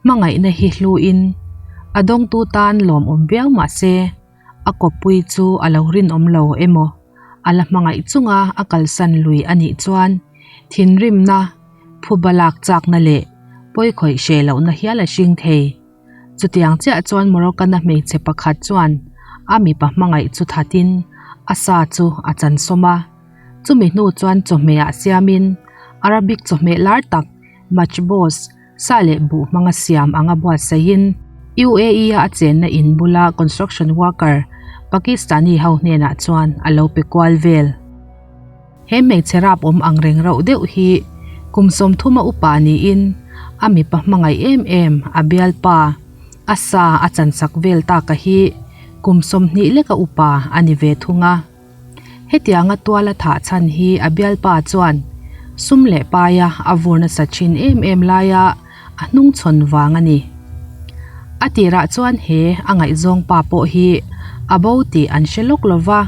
Hmangaihna hi hluin a dawngtu tan lawmawm viau mah se, a kawppui chu a lo rinawm lo emaw, a la hmangaih chunga a kalsan lui a nih chuan thinrimna, phuba lak chakna leh pawikhawih hreh lohna hial a hring thei. Chutiang chiah chuan Moroccan-a hmeichhe pakhat chuan a mipa hmangaih chu thatin a sa chu a chansawm a. Chumi hnu chuan chawhmehah siamin Arabic chawhmeh lar tak Machboos sa leh buh hmanga siam anga buatsaihin UAE-a a chenna in bula construction worker Pakistani ho hnenah chuan a lo pe kual vel. He hmeichhe rap awm ang reng rauh deuh hi kum sawmthuma upa niin a mipa hmangaih em em a bialpa a sa a chansak vel taka hi kum 20 leka upa a ni ve thung a. Hetianga tuala thah chhan hi a bialpa chuan sum leh paia a vur nasa thin em em laia a hnungchhawn vang a ni. A tirah chuan he a ngaihzawng pa pawh hi a bo tih an hre lawk lo va,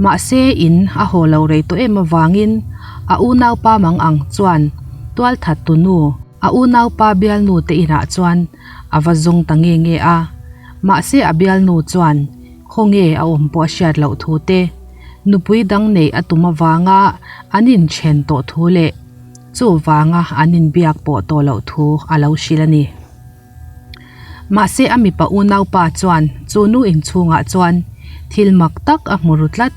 mahse in a haw lo rei tawh em avangin a unaupa mang ang chuan tualthat tunu a unaupa bialnu te inah chuan a va zawng ta nge nge a, mahse a bialnu chuan Khawnge a awm pawh a hriat loh thu te, nupui dang neih a tum avanga an inthen tawh thu leh chuvanga an inbiak pawh tawh loh thu a lo hrilh a ni. Mahse a mipa unaupa chuan chu nu inchhungah chuan thil mak tak a hmu ru tlat.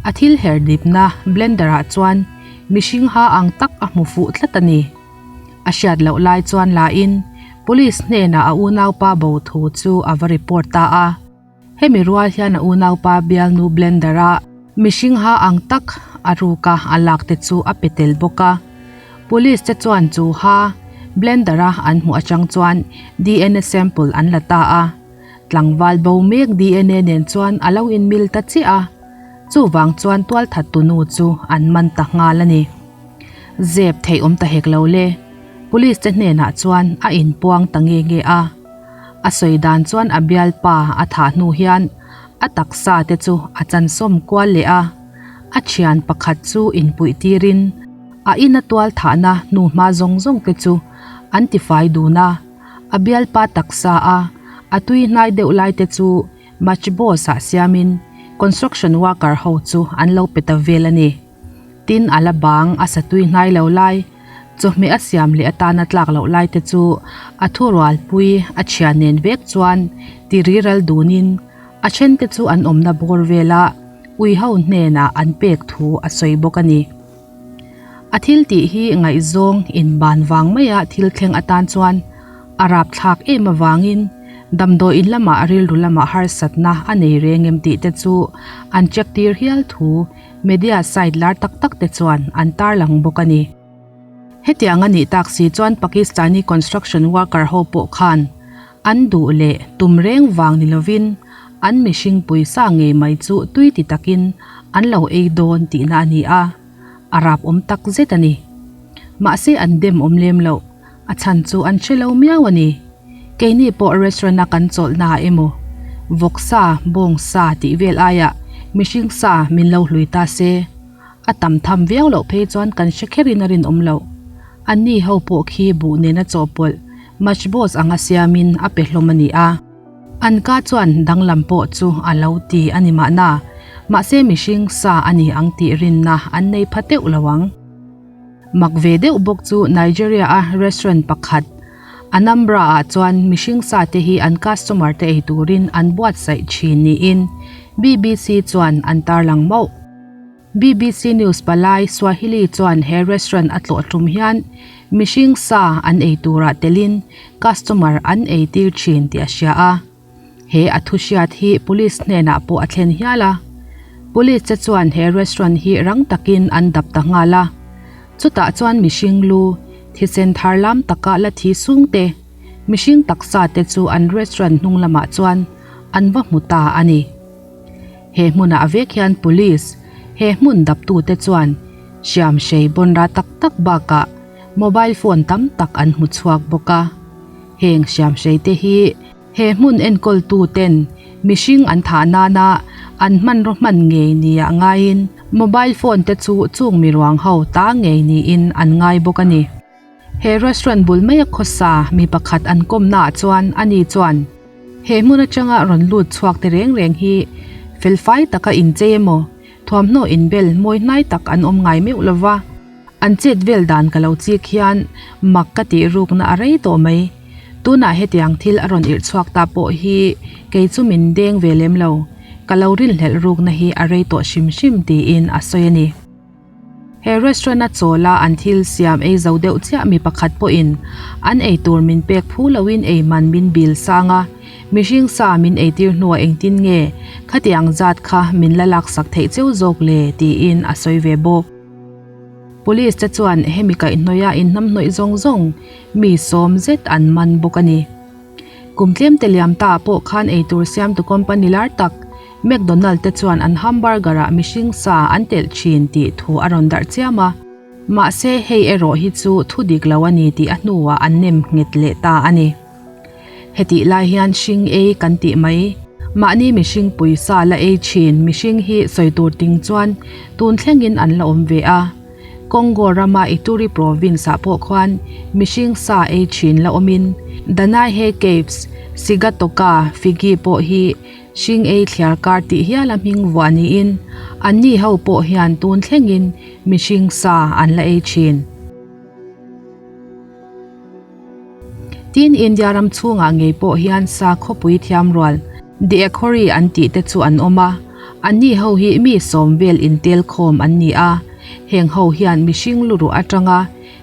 A thil her dipna blender ah chuan mihring ha ang tak a hmu fuh tlat a ni. A hriat loh lai chuan lain police hnenah a unaupa bo thu chu a va report ta a. Hemi rual hian a unaupa bialnu blender a mihring ha ang tak a ruka a lak te chu a pe tel bawk a. Police te chuan chu ha blender a an hmuh atang chuan DNA sample an la ta a. Tlangval bo mek DNA nen chuan a lo inmil ta chiah a. Chuvang chuan tualthat tunu chu an man ta nghal a ni. Zep theih awm ta hek lo le. Police te hnenah chuan a inpuang ta nge nge a. A sawi dan chuan a bialpa a thah hnu hian a taksa te chu a chansawm kual leh a, a thian pakhat chu inpuih tirin a ina tual thahna hnu hma zawng zawng te chu an tifai dun a, a bialpa taksa a a tui hnai deuh lai te chu matchbox ah siamin construction worker ho chu an lo pe ta vel a ni. Tin, a la bang a satui hnai lo lai, chawhmeh a siam leh atana tlak loh lai te chu a thurualpui a chhia nen vek chuan ti riral dunin a then te chu an awmna bawr vela ui ho hnenah an pek thu a sawi bawk a ni. A thil tih hi ngaihzawng inban vang maia thil thleng atan chuan a rapthlak em avangin damdawi in lamah rilru lamah harsatna a nei reng em tih te chu an check tir hial thu Media site lar tak tak te chuan an tarlang bawk a ni. Hetiang a nih tak si chuan Pakistani construction worker ho pawh khan an duh leh tum reng vang ni lovin an mihring pawisa ngei mai chu tui ti takin an lo ei dawn tihna a ni a, a rap awm tak zet a ni. Mahse an dem awm lem loh, a chhan chu an hre lo miau a ni. Keini pawh restaurant a kan chawlhna ah emaw vawksa, bawngsa tih vel aiah mihring sa min lo hlui ta se. A tam tham viau loh phei chuan kan hre kherin a rinawm loh. Anni ho pawh khi buh nena chawhpawlh machboos anga siamin a pe hlawm a ni a. An ka chuan danglam pawh chu a lo ti a ni mahna, mahse mihring sa a ni ang tih rinna an nei pha teuh lo ang. Mak ve deuh bawk chu Nigeria a restaurant pakhat Anambra ah chuan mihring sa te hi an customer te ei turin an buatsaih thin niin BBC chuan an tarlang mauh. BBC News palai Swahili chuan he restaurant a tlawh tum hian mihring sa an ei turah telin customer an ei tir thin tih a hria a. He a thu hriat hi police hnenah pawh a thlen hial a. Police te chuan he restaurant hi rang takin an dap ta nghal a. Chutah chuan mihring lu, thisen thar lam taka la thi sung te, mihring taksa te chu an restaurant hnung lamah chuan an va hmu ta a ni. He hmunah vek hian police, he hmun daptute chuan hriam hrei bawnra tak tak bakah mobile phone tam tak an hmu chhuak bawk a. Heng hriam hrei te hi he hmun enkawltu ten mihring an thah nana an hmanraw hman ngei nia ngaiin mobile phone te chu chung miruang ho ta ngei niin an ngai bawk a ni. He restaurant bul maia khawsa mi pakhat an kawmnaah chuan ani chuan he hmun atanga rawn lut chhuak te reng reng hi felfai taka inchei emaw thuamhnaw inbel mawi hnai tak an awm ngai meuh lova. An chet vel dan ka lo chik hian mak ka tih rukna a rei tawh mai. Tunah hetiang thil a rawn irh chhuak ta pawh hi kei chu min deng ve lem lo. Ka lo rinhlelh rukna hi a rei tawh hrim hrim tiin a sawi a ni. He restaurant a chawla an thil siam ei zo deuh chiah mi pakhat pawhin an ei tur min pek phu loin ei man min bil sang a, mihring sa min eitir hnuah engtin nge khatiang zat kha min la laksak theih cheu zawk le tiin a sawi ve bawk. Police te chuan hemi kaihhnawih a inhnamhnawih zawng zawng mi sawm zet an man bawk a ni. Kum tlem te liam ta ah pawh khan eitur siamtu company lar tak McDonald te chuan an hamburger ah mihring sa an telh thin tih thu a rawn darh chiam a. Mahse hei erawh hi chu thu dik lo a ni tih a hnuah an nem nghet leh ta a ni. Hetih lai hian hring ei kan tih mai. Mahni mihring pawisa la ei thin mihring hi sawi tur ting chuan tun thlengin an la awm ve a. Congo rama Ituri province ah pawh khuan mihring sa ei thin la awmin Danaihe Caves, Sigatoka, Figi pawh hi hring ei thliar kar tih hiala hming vuah niin anni ho pawh hian tun thlengin mihring sa an la ei thin. Tin, India ram chhungah ngei pawh hian sa khawpui thiam rual, The Akhori an tih te chu an awm a, anni ho hi mi sawm vel intel khawm an ni a, heng ho hian mihring luruh atanga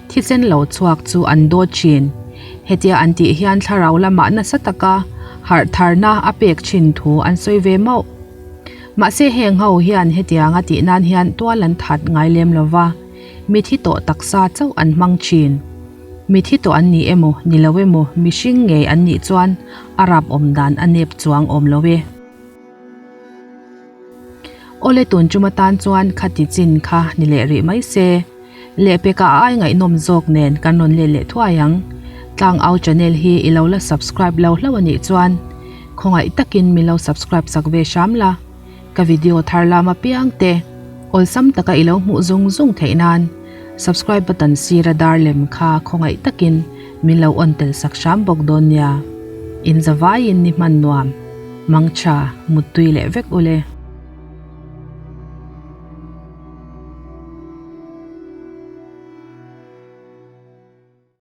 thisen lo chhuak chu an dawt thin. Hetia an tih hian thlarau lamah nasa taka harh tharna a pek thin thu an sawi ve mauh. Mahse heng ho hian hetianga tih nan hian tual an that ngai lem lova, mithi tawh taksa chauh an hmang thin. Mithi tawh an ni emaw, ni lo emaw, mihring ngei an nih chuan a rap awm dan a nep chuang awm lo e. Awle tun tum atan chuan khati chin kha ni leh rih mai se. Lehpekah a ai ngaihnawm zawk nen kan rawn let leh thuai ang. Tlangau channel hi i lo la subscribe lo hlauh a nih chuan khawngaih takin min lo subscribe sak ve hram la. Ka video thar lam apiang te awlsam taka i lo hmuh zung zung theih nan subscribe button sira dar lem kha khawngaih takin min lo on tel sak hram bawk dawn nia. In zavaiin ni hman nuam, mangtha, muttui leh vek ule.